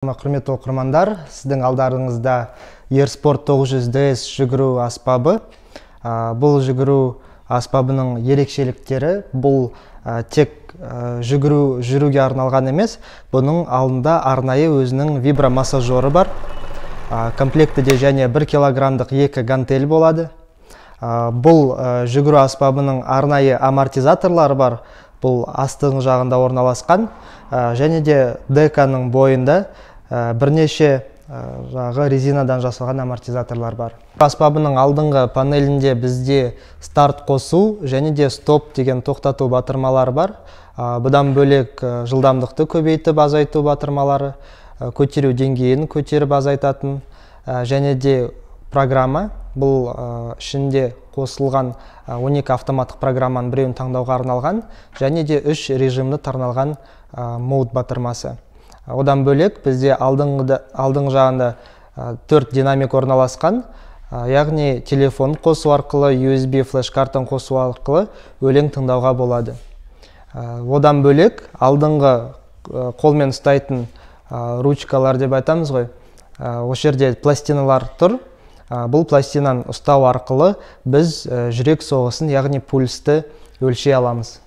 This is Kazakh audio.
Құрметті оқырмандар, сіздің алдарыңызда Airsport 900 DS жүгіру аспабы. Бұл жүгіру аспабының ерекшеліктері бұл тек жүгіру жүруге арналған емес, бұның алдында арнайы өзінің вибромассажеры бар. Комплектіде және 1 килограммдық 2 гантель болады. Бұл жүгіру аспабының арнайы амортизаторлары бар. Бұл астыңғы жағында орналасқан, және де деканың бойында бірнеше жағы резинадан жасалған амортизаторлар бар. Аспабының алдыңғы панелінде бізде старт қосу және де стоп деген тоқтату батырмалары бар. Бұдан бөлек жылдамдықты көбейтіп азайту батырмалары, көтеру деңгейін көтеріп азайтатын, және де программа. Бұл ішінде қосылған 12 автоматтық программаның біреуін таңдауға арналған және де 3 режимді арналған мод батырмасы. Одан бөлек бізде алдыңғы жағында 4 динамик орналасқан, яғни телефон қосу арқылы, USB флеш-картаны қосу арқылы өлең тыңдауға болады. Одан бөлек алдыңғы қолмен ұстайтын ручкалар деп айтамыз ғой, осы жерде пластиналар тұр. Бұл пластинаны ұстау арқылы біз жүрек соғысын, яғни пульсті өлшей аламыз.